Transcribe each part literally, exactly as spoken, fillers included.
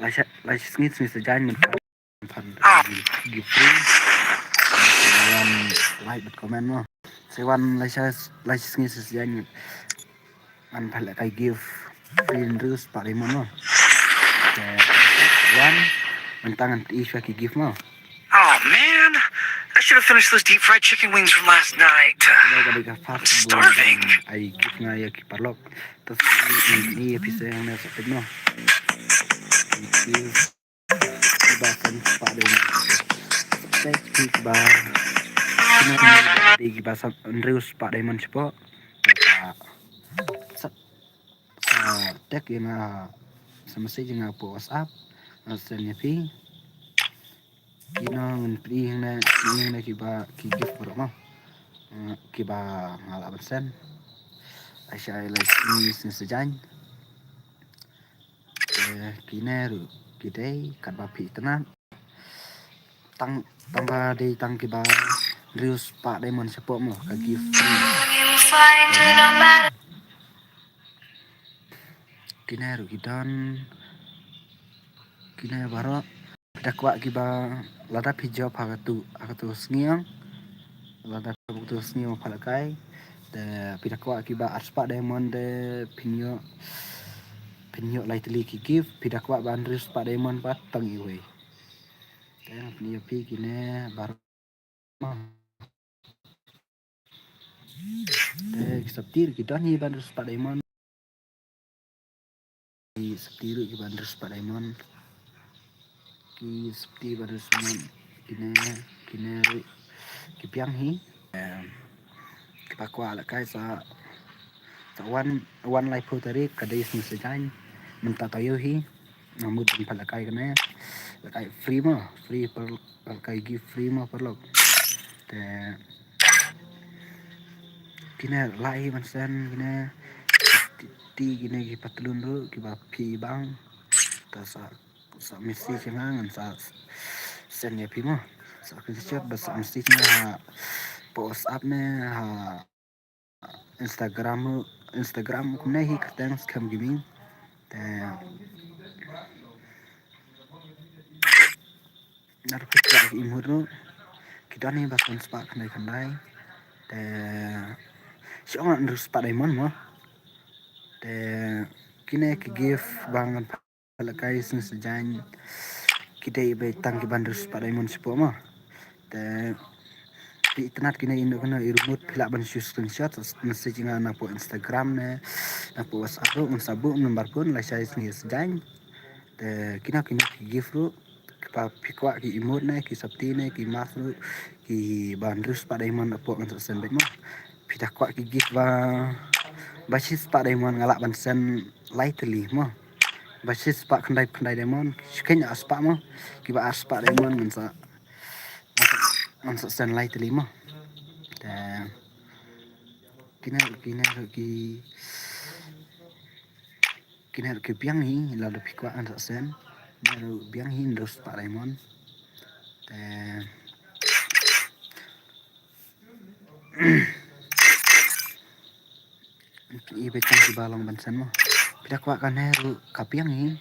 Lai sha, lai sha sngi, sngi sa jaiñ mynta. Phan, ah, give free. Wan like bad comment mo. Sa wan lai sha, lai sha sngi sa jaiñ. Ngan pynlehkai gift free hynriew spah diamond mo. Te wan, mynta ngan pyni shuwa ki gift mo. Oh man, I should have finished those deep fried chicken wings from last night. Ka dei ka first, I'm starving. Ai gift nga ïa ki paralok. Te sa ïa phi sa ïa nga sa peit mo. Gift. Kiba san spah diamond. Thank you kiba. Kiba san hynriew spah diamond shapoh. Sa, sa text ïa nga, sa message ïa nga hapoh WhatsApp. Nga send ïa phi. Kino ngan pyni hangne, pyni hangne kiba ki gift baroh mo. Kiba nga lah ban send. Ai sha lai sngi, sngi sa jaiñ. Eh, kine ruh ki dei katba phi itynnad. Tang, tang ba dei tang kiba hynriew spah diamond shapoh mo ka gift. Kine ruh ki don. Kine baroh. Phi da kwah kiba lada phi jop ha katu, ha katu sngi ong. Lada phi jop ha katu sngi ong pha lehkai. Te phi da kwah kiba ar spah diamond te phin ïoh, phin ïoh lai tylli ki gift. Phi da kwah ba hynriew spah diamond pat tang iwei. Te nga pyni ïa phi kine baroh. Te ki sopti ruh ki don hi ba hynriew spah diamond. Ki sopti ruh kiba hynriew spah diamond. Ki sopti ba hynriew spah diamond. Kine, kine ruh ki biang hi. Em, kiba kwah lehkai sa, sa wan, wan laiphew tarik ka dei sngi sa jaiñ. Mynta taïew hi. Nga mut ban pynlehkai kane. Lehkai free mo, free par, lehkai gift free mo paralok. Te kine lah hi ban send kine. Ti, ti kine ki patlun ruh kiba phi bang. Te sa, sa message ïa nga ngan sa send ïa phi mo. Sa screenshot bad sa message ïa nga hapoh WhatsApp ne ha Instagram, Instagram kumne hi kyrteng Skhem Gaming. Te nar phi kwah ki emote ruh ki don hi ba san spah khyndai khyndai. Te shu ong hynriew spah diamond mo. Te kine ki gift ba ngan pynlehkai sngi sa jaiñ ki dei ba tang kiba hynriew spah diamond shapoh mo. Te phi itynnad kine ino kino i remote phi lah ban shu screenshot, message ïa nga napoh Instagram ne napoh WhatsApp ruh, ngan sa buh number phone lashai sngi sa jaiñ. Te kino kino ki gift ruh kiba phi kwah ki emote ne ki sopti ne ki mask ruh kiba hynriew spah diamond hapoh ngan sa send beit mo. Phi da kwah ki gift ba, ba shi spah diamond nga lah ban send lai tylli mo. Ba shi spah khyndai khyndai diamond. Shi khein ar spah mo. Kiba ar spah diamond ngan sa, ngan sa send lai tylli mo. Te kine, kine ki, kine ki biang hi, lada phi kwah ngan sa send. Kine ruh biang hi hynriew spah diamond. Te i beit tang kiba long ban send mo. Phi da kwah kane ruh ka biang hi.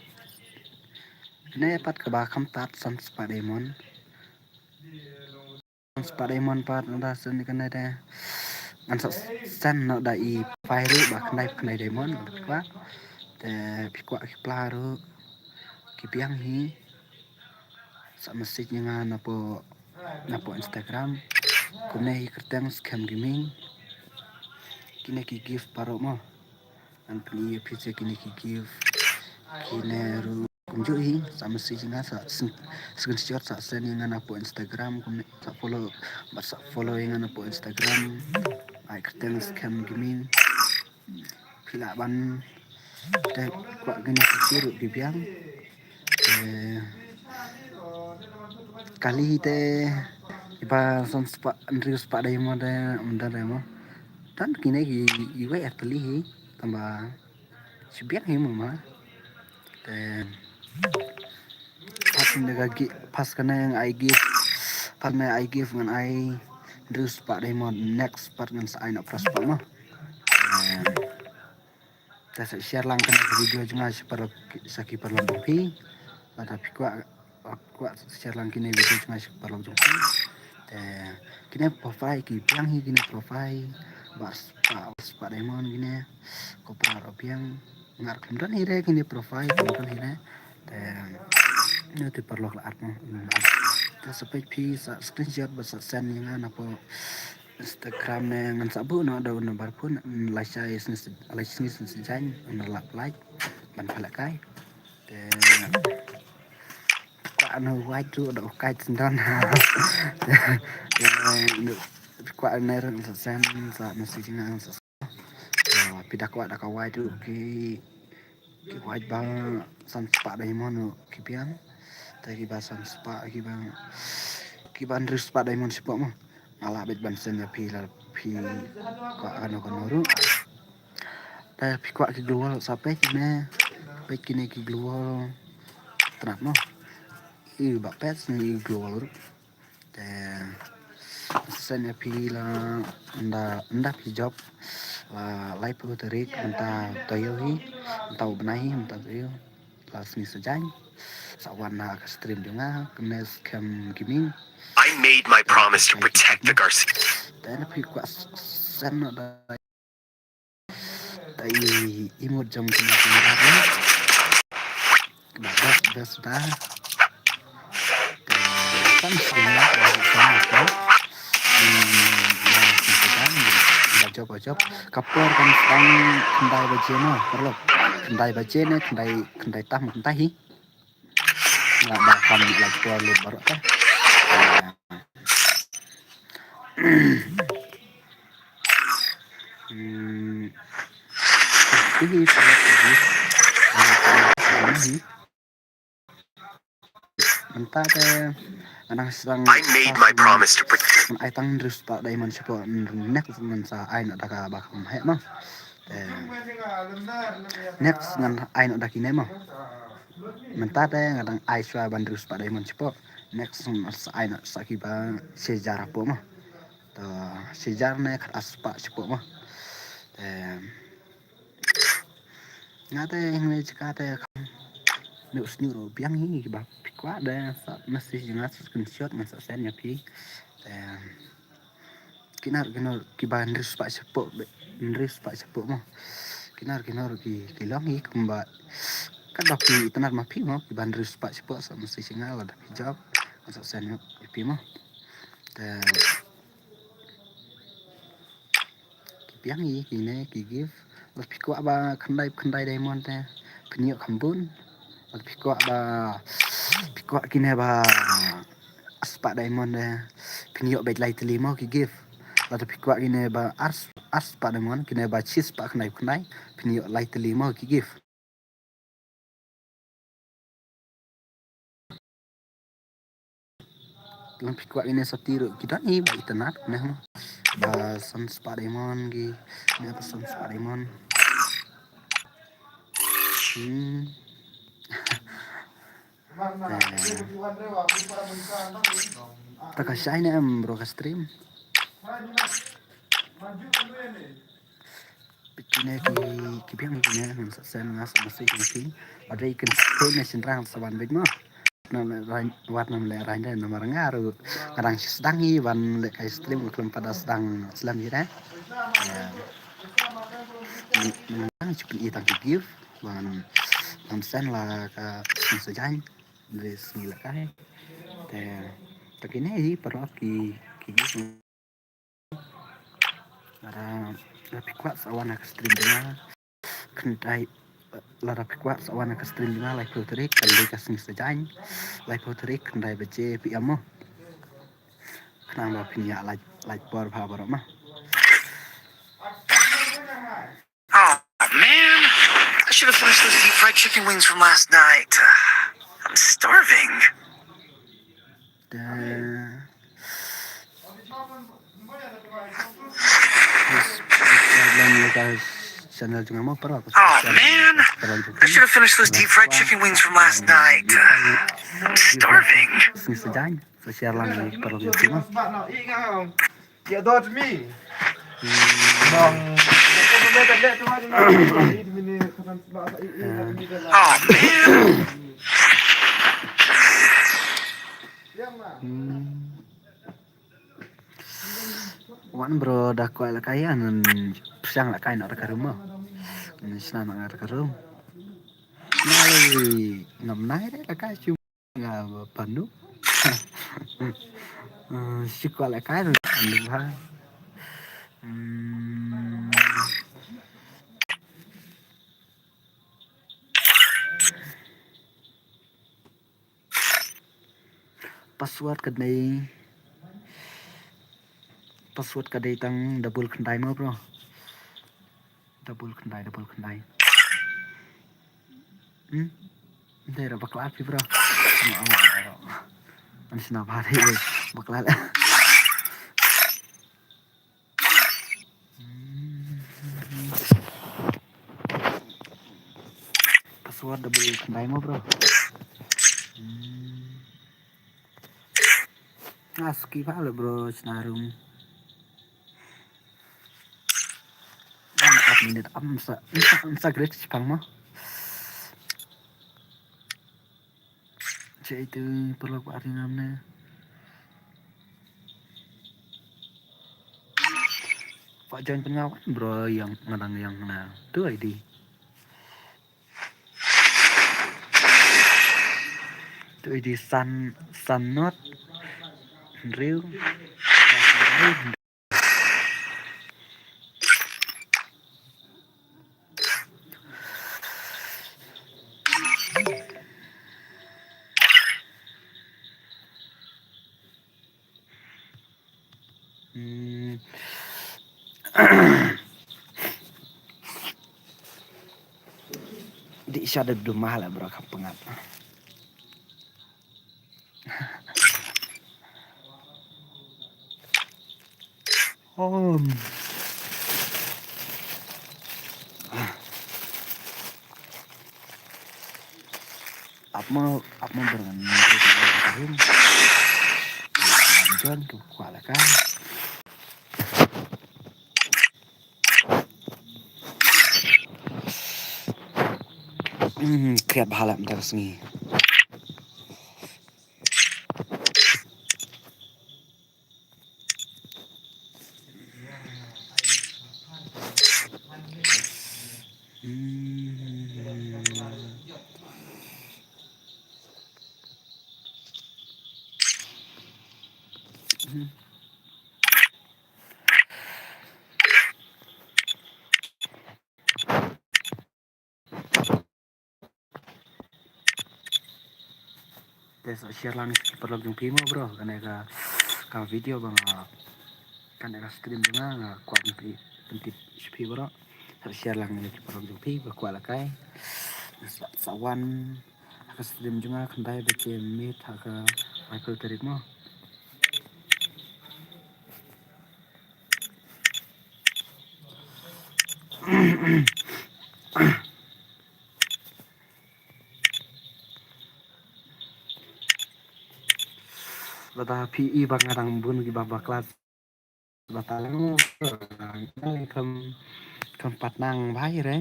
Kane pat kaba kham tad san spah diamond. San spah diamond pat nda send kane te. Ngan sa send noh da i phai ruh ba khyndai khyndai diamond. Phi kwah. Te phi kwah ki pla ruh ki biang hi. Sa message ïa nga napoh, napoh Instagram. Kumne hi kyrteng Skhem Gaming. Kine ki gift baroh mo. Ngan pyni ïa phi kine ki gift. Kine ruh kumjuh hi, sa message ïa nga sa sn-, screenshot sa send ïa nga napoh Instagram, kumne sa follow, bad sa follow ïa nga napoh Instagram. Ai kyrteng Skhem Gaming. Phi lah ban te kwah kine ki ruh ki biang. Te kali te iba san spah hynriew spah diamond te ym don re mo. Tang kine ki iwei ar tylli hi tang ba shi biang hi mo ma. Te Pat kane ka gi-, pat kane ngan ai gift. Pat kane ai gift ngan ai hynriew spah diamond, next pat ngan sa ai noh phra spah mo. Em, te sa share lang kane ka video jong nga sha para, sa ki paralok jong phi. Lada phi kwah, kwah share lang kine video jong nga sha ki paralok jong phi. Te kine profile ki biang hi, kine profile. Ba spah, spah diamond kine. Ko para biang. Nga ruh khlem don hi re kine profile, khlem don hi re. Te, ne te paralok la art mo. Te sa peit phi sa screenshot bad sa send ïa nga na po Instagram ne ngan sa buh noh da u number phone, lai shai sngi, lai sngi sngi jan, na lap like ban phalak kai. Te kwah na white tu da u kai sendon. Te kwah na ren sa send sa message nga sa. Phi da kwah da ka white tu ki, ki white ba san spah diamond ki biang. Te ki ba san spah ki ba, ki ba hynriew spah diamond shapoh mo. Nga lah beit ban send ïa phi lada phi kwah kano kano ruh. Te phi kwah ki glowworm sa peit kine, peit kine ki glowworm. Tnat mo. I ba peit sini glowworm ruh. Te send ïa phi la ynda, ynda phi jop la laiphew tarik mynta taïew hi, mynta u bnai hi, mynta taïew la sngi Saitjaiñ. Sa wan ha ka stream jong nga, Knes Camp Gaming. I made my promise to protect the Garcia. Te na phi kwah send noh da Te i, i emote jong kine ki mera re. Kaba best, best da. Te kan sdang na, kan sdang na. Hmm, na, kan sdang na. Ba jop, ba jop. Ka por kan sdang khyndai baje na, paralok. Khyndai baje ne, khyndai, khyndai tam, khyndai hi. Nga ba kam la por lut baroh te. Hmm. Hi, hi, hi. Mynta te ngan sdang I made my promise to protect. Ngan ai tang hynriew spah diamond shapoh, next ngan sa ai noh da kaba kham heh mo. Te next ngan ai noh da kine mo. Mynta te nga dang ai shuwa ba hynriew spah diamond shapoh. Next ngan sa ai noh sa kiba shi hajar hapoh mo. To shi hajar ne khatar spah shapoh mo. Te nga te hangne jaka te kham sniewsniew ruh biang hi, kiba phi kwah da sa message nga sa screenshot ngan sa send ïa phi. Te kine ruh, kine ruh kiba hynriew spah shapoh, hynriew spah shapoh mo. Kine ruh, kine ruh ki, ki long hi kumba katba phi itynnad ma phi mo, kiba hynriew spah shapoh sa message nga lada phi jop, ngan sa send ïa phi mo. Te ki biang hi kine ki gift. Lada phi kwah ba khyndai, khyndai diamond te phin ïoh kham bun. Lada phi kwah ba, phi kwah kine ba ar spah diamond te phin ïoh beit lai tylli mo ki gift. Lada phi kwah kine ba ar, ar spah diamond, kine ba shi spah khyndai khyndai phin ïoh lai tylli mo ki gift. Lada phi kwah kine sati ruh ki don hi ba itynnad ne mo. Ba san spah diamond ki, ne ba san spah diamond. Hmm. Te, ta ka shai ne em bro ka stream. Kine ki, ki biang kine ngan sa send nga sa message na phi. Lada i kynthei ne shynrang sa wan beit mo. Wat nam leh rang, wat nam leh rang de namar nga ruh nga dang sdang hi ban leh kai stream, nga khlem pat da sdang slem hi de. Ngan shu pyni tang ki gift ban, ngan send la ka sngi Saitjaiñ, dei sngi leh kai. Te, te kine hi paralok ki, ki gift. Lada, lada phi kwah sa wan ha ka stream jong nga. Khyndai, lada phi kwah sa wan ha ka stream jong nga laiphew tarik, kane ka sngi Saitjaiñ. Laiphew tarik, khyndai baje P M mo. Khnang ba phin ïa lait, lait por bha baroh mo. Oh man, I should have finished those deep fried chicken wings from last night. I'm starving. Te, subscribe lang ïa ka channel jong nga mo para. Oh man, I should have finished those deep fried chicken wings from last night. I'm starving. Sngi Saitjaiñ, sa share lang ïa ka para jong nga mo. Ya dot mi. Bang. Oh man. Wan bro, da kwah la kai, ngan pyrshang la kai na ka room mo. Ngan shna na ka room. Ngai, ngam nai de la kai, shu nga pandu. Eh, shu kwah la kai, pandu ha. Hmm. Password ka dei, password ka dei tang double khyndai mo bro. Double khyndai, double khyndai. Hmm? Dei ra bakla phi bro. An sna bha dei bakla. Password double khyndai mo bro. Hmm. Ah, skip halo bro, sna room. Empat minit, am sa, am sa, am sa great chipang mo. Che itu perlu aku ari ngamne. Pak join pyngawan bro, yang ngadang yang na. Tu I D. Tu I D san, san not. Hynriew. Hmm. Di sha da duma la bro ka pyngat. Om. Ap mo, ap mo bro. Jon tu kwah la kai. Hmm, kiat bha la mynta ka sngi. Hmm. Te sa share lang ïa ki paralok jong phi mo bro, kane ka, ka video ba nga, kane ka stream jong nga, nga kwah ban pyntip, pyntip sha phi bro. Sa share lang ïa ki paralok jong phi ba kwah la kai. Sa, sa wan ha ka stream jong nga khyndai baje miet ha ka laiphew tarik mo. Lada phi i ba nga dang bun ki ba bakla ba talang, kam, kam pat nang bha ïa re.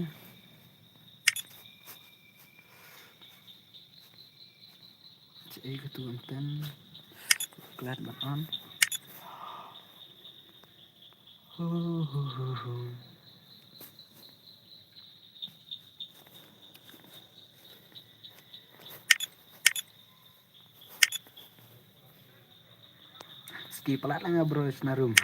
Che ei ka tu anten. Klet ban on. Hu, hu, hu, hu. Ski palat lang bro sna room.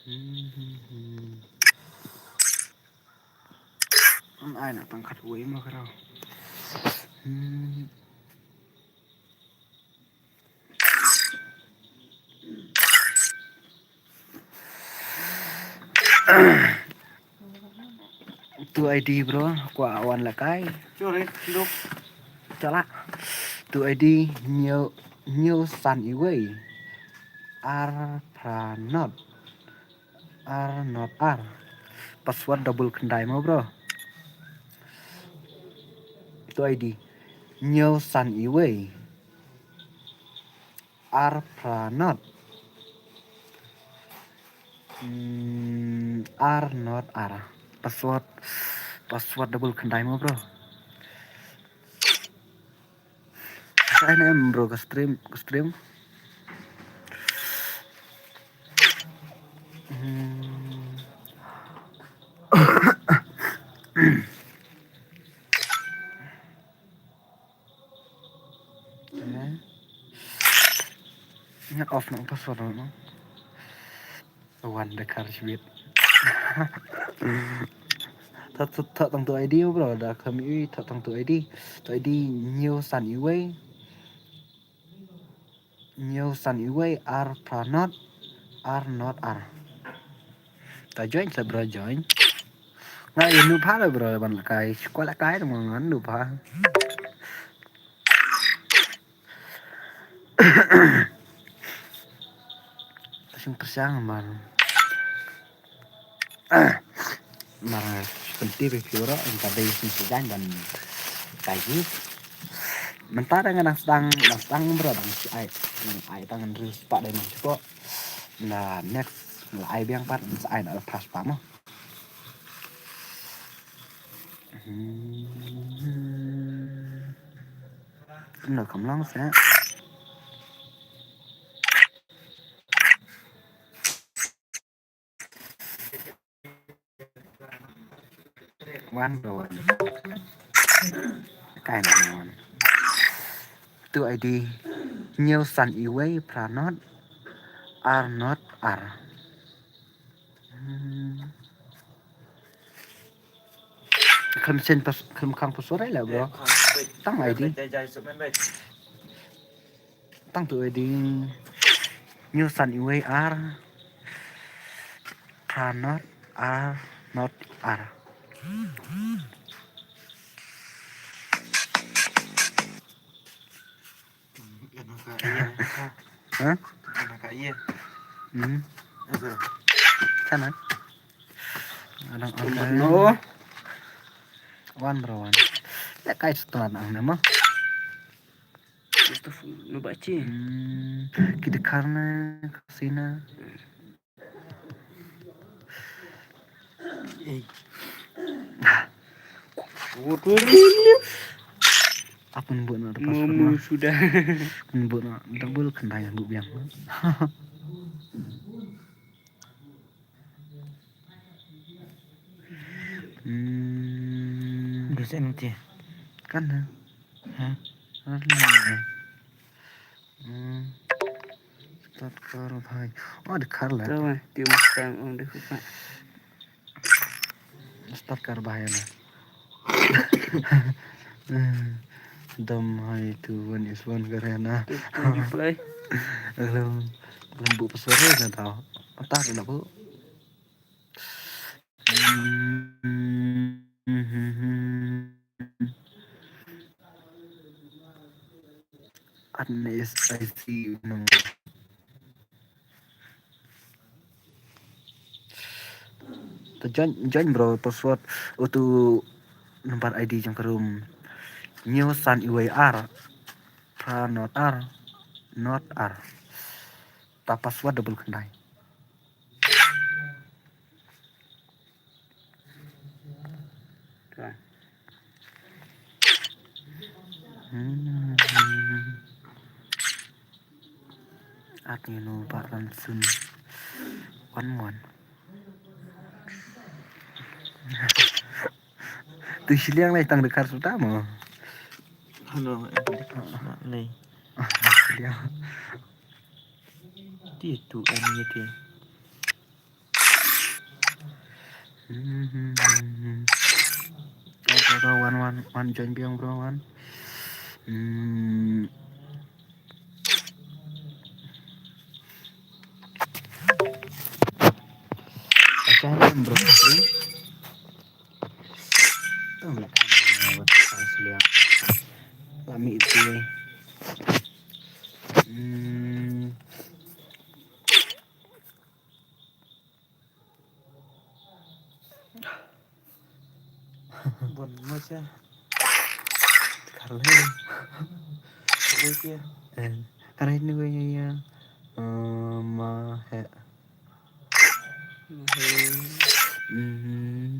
Hmm, hmm, hmm. Ai na tang khat wei ma karo. Hmm. Tu I D bro, kwah wan la kai. Sorry, duk. Chala. Tu I D hynñiew, hynñiew san iwei. Ar phra not. Ar not ar. Password double khyndai mo bro. Tu I D hynñiew san iwei. Ar phra not. Hmm, ar not ar. Password Password double khyndai mo, bro. Sa ïa em, bro, ka stream, ka stream. Hmm. Eh. Nga off noh password noh. Wan da kar shibit. Thad, thad, thad tang tu I D, bro, da kham ïohi, thad tang tu I D. Tu I D hynñiew san uwei. Hynñiew san uwei ar phra not ar not ar. Ta join sa, bro, join. Nga ïa nu pha la, bro, ban lehkai. Shu kwah lehkai dang ngan nu pha. Sing pyrshang, man. Mar pynti phi phi bro, ynda dei sing sing ban kai ji. Mynta dang, dang sdang, dang sdang, bro, dang shu ai, dang ai tang hynriew spah dei man shuh. Na next la ai biang pat, sa ai na phra spah mo. Hmm. Kumno kam long sa. Wan, bro, wan. Kai na wan. Tu I D hynñiew san uwei phra not ar not ar. Hmm. Kham shen pas, kham khang password ai la, bro. Tang I D. Tang tu I D. Hynñiew san uwei ar phra not ar not ar. Ha? Hmm. Sana. Adang order. No. Wan, bro, wan. Lehkai shu tnat ang ne mo. Itu no bachi. Hmm. Ki dkhar ne, khasi ne. Apun bu na, lepas. Momo sudah. Apun bu na, double khyndai bu biang. Hmm. Udah saya nanti. Kan, ha? Ha? Kan, ha? Hmm. Start kar bhai. Oh, dkhar la. Tahu, eh, tium sang, oh, deh, buka. Start kar bhai na. Dam hai tu one is one kar na. Tu, tu, you play. Alam, alam bu password na tau. Ata na bu. An S I C no. To join, join bro, password utu number I D jong ka room. Hynñiew san uwei ar. Phra not ar. Not ar. Ta password double khyndai. At ngi nu ba ran sun. Wan mon. Tu shiliang lai tang dekar suta mo. Hello, eh, dekar suta lai. Shiliang. Ti tu, eh, ni ti. Hmm, hmm, hmm, hmm. Bro, bro, bro, wan, wan, wan, join biang, bro, wan. Hmm. Acha, bro, bro. Tang la kan, bro, asli. Lami itu. Hmm. Bon, mo cha. Kar le. Kar le kya? Eh, kar le ni we ya. Eh, ma he. Ma he. Mhm.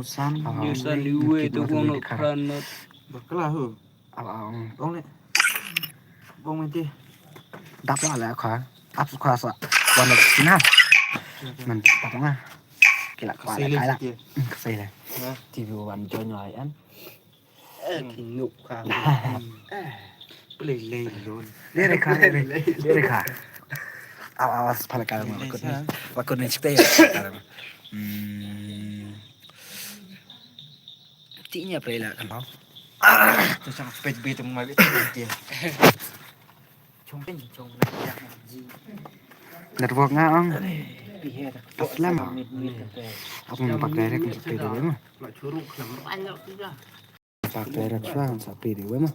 Newson. Newson Liu, to kong no kran no. Bakla hu. Ong le. Bong menti. Dap la la kha. Ap kha sa. Wan la sina. Man dap nga. Kila kwa la kala. Kasai le. T V wan join la an. Eh, ki nuk kha. Play lei lon. Lei re kha, lei re. Lei re kha. Awas, awas, pala kala ma. Bakut ni, bakut ni chikte ya. Hmm. Ti nya pre la kan tau. To chang pet be to mai be to dia. Chong pen chong na ya ji. Network nga ang. Pi he ta. Aslam. Mit mit ta. Aku nampak direct untuk play dulu mah. Mak churu kelam banyak juga. Pak direct shuwa sa play dei wei ma.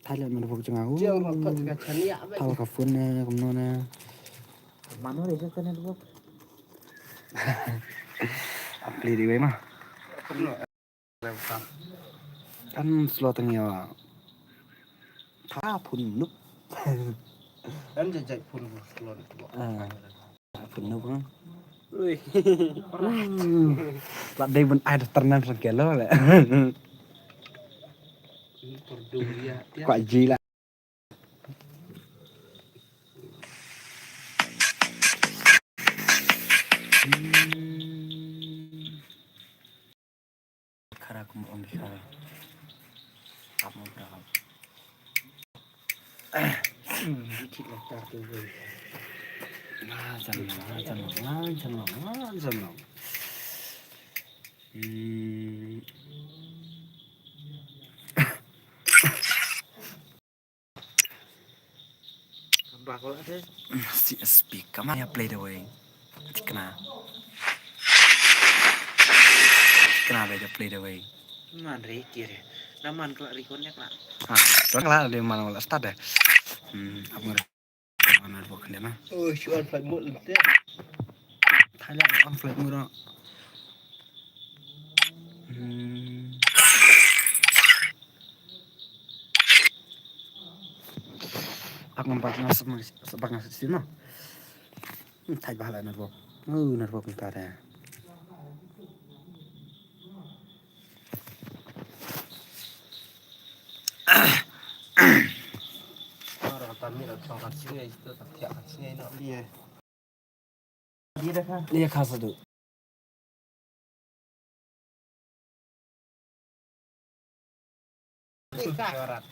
Thailand ma dei bok jong nga. Jia ur ma kot ka chania ba. Thal ka phone ne kumno ne. Mano dei ka network. Ap play dei wei ma. Kan slow tang ïa. Tha phone nuk. Kan jajak phone slow. Ah. Penuh kan. Ui. Hmm. Lah dei ban ai dah ternem sang kelo le. Perdu ya. Kuat ji lah. Khara kum ong di khara. Ap mo bra. Hmm, di thik la tar tu wei. Ah, jam na, jam na, jam na, jam na. Hmm. Ba ko la te. Si speaker ma ïa play dawei. Thikna. Thikna ba ïa play dawei. Man re ki re. Na man ko la record ne ko la. Ha, don ko la de man ko la start de. Hmm, ap ngar. Man network ne na. Oh, shu on flight mode te. Thailand on flight mode. Hmm. Ak ngam pat nga sep, sep nga sep sino. Hmm, thait bah la network. Oh, network ni tare. Ïa kha sa du.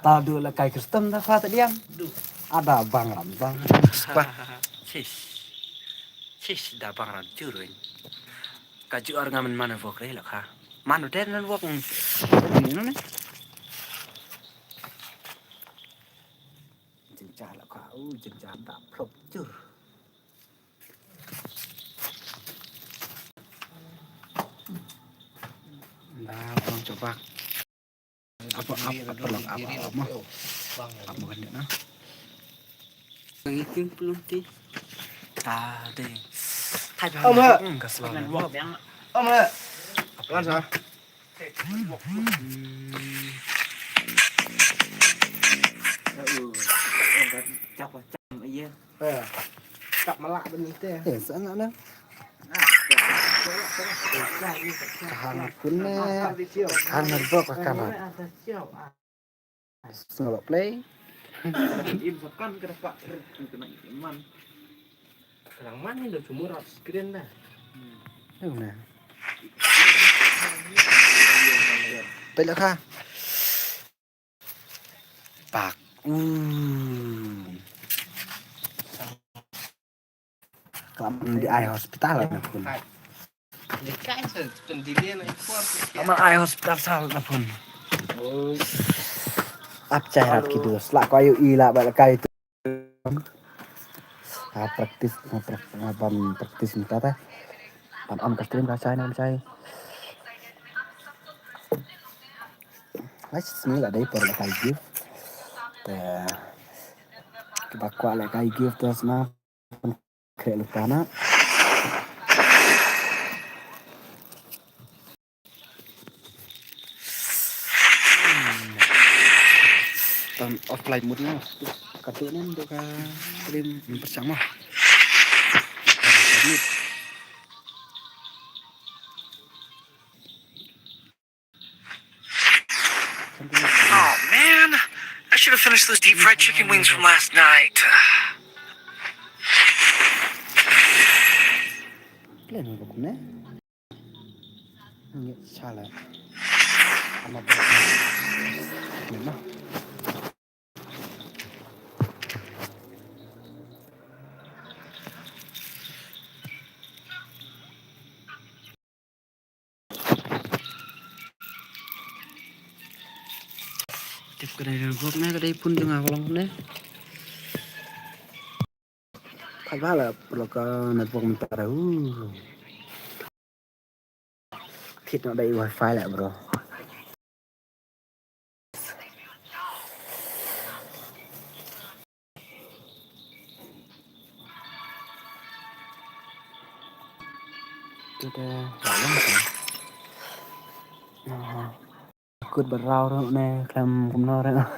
Ta du la kai custom da fa ta diam. Ada bang ram bang. Spa. Sis. Sis da bang ram jurwin. Ka ju ar ngamen mana wok re la kha. Manu der nan wok. Ni no ne. Jinja la kha. U jinja da plop jur. Nda bang coba. Apa apa apa lang apa apa. Apa kan na? Ngi kin pelum ti. Ta de. Thai ba. Om ha. Ka selamat. Om ha. Lan sa. Kap malak benih te. Eh, sana na. Kahan kun ne. Kahan bok kahan. Solo play. Im sakan ke dapat kena iman. Kelang man ni dah cuma rat screen dah. Ni mana? Pela kha. Pak. Uh. Klam di ai hospital na pun. Klam ai hospital sal na pun. Ap chai rap ki dus. La ko ayu i la ba la kai tu. Ha practice, ha prac-, ha ban practice mynta ta. Ban on ka stream ka chai na chai. Lai sini la dei por la kai gift. Te kiba kwah la kai gift te sna. Kre luta na. Tan offline mode na. Ka tu nen do ka stream perchang mah. Oh man, I should have finished those deep fried chicken wings from last night. Play no ko ne. Ngi chala. Ama ba. Ni ma. Tip ka dei network ne, ka dei phone jong nga ka long ne. Khat ba la, bro, ka network mynta da. Uh. Thit noh dei wifi la, bro. Kita dah lama kan? Aha. Kut barau ruh ne, khlem kumno ruh.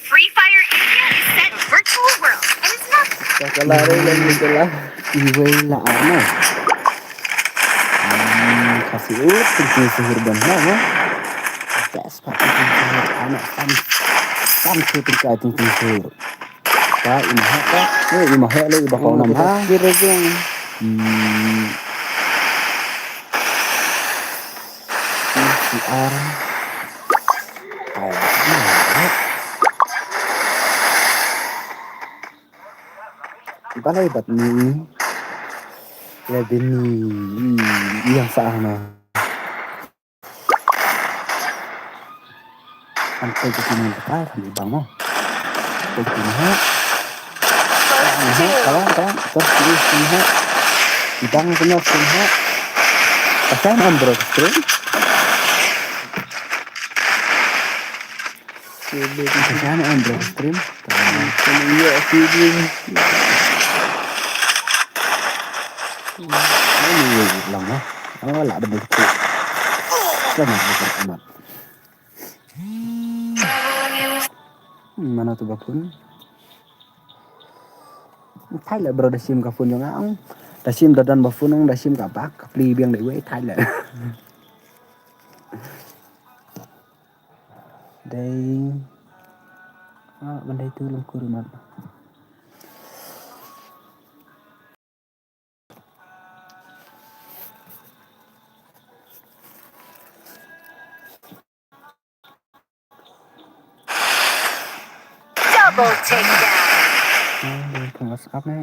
Free Fire India is set in virtual world and is nothing. Ka kala re lem ni kala. Iwei la ano. Hmm, kasi ut, tingting sihir ban ha, ha. Best part tingting sihir ano, sam, sam sihir tingkai tingting sihir. Ka, i mahak ka. Eh, i mahak le, i bakong nam ha. Kira jeng. Hmm. P C R. Ai, i mahak. Balai bat ni. Le bini. Yang sa na. Kan kai ka kini ka kai kan ibang mo. Kai ka kini ha. Kawan, kawan, kawan. Terus terus kini ha. Ibang kena kini ha. Pasal am bro stream. Pasal am bro stream. Kena iya stream. Ini lama. Oh, lah ada betul. Selamat, selamat. Hmm, mana tu ba phone? Thai la bro, da sim ka phone jong nga ong. Da sim da don ba phone ong, da sim ka bak, ka pli biang dei wei thai la. Dei. Ah, ban dei tu lem kur mat. Double takedown. Ah, dei tu mas up na.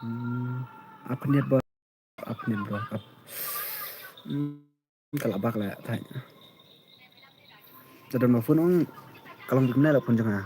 Hmm, apne ba, apne ba, ap. Hmm, ka la bak la thai. Te don ma phone ong ka long bik ne la phone jong nga.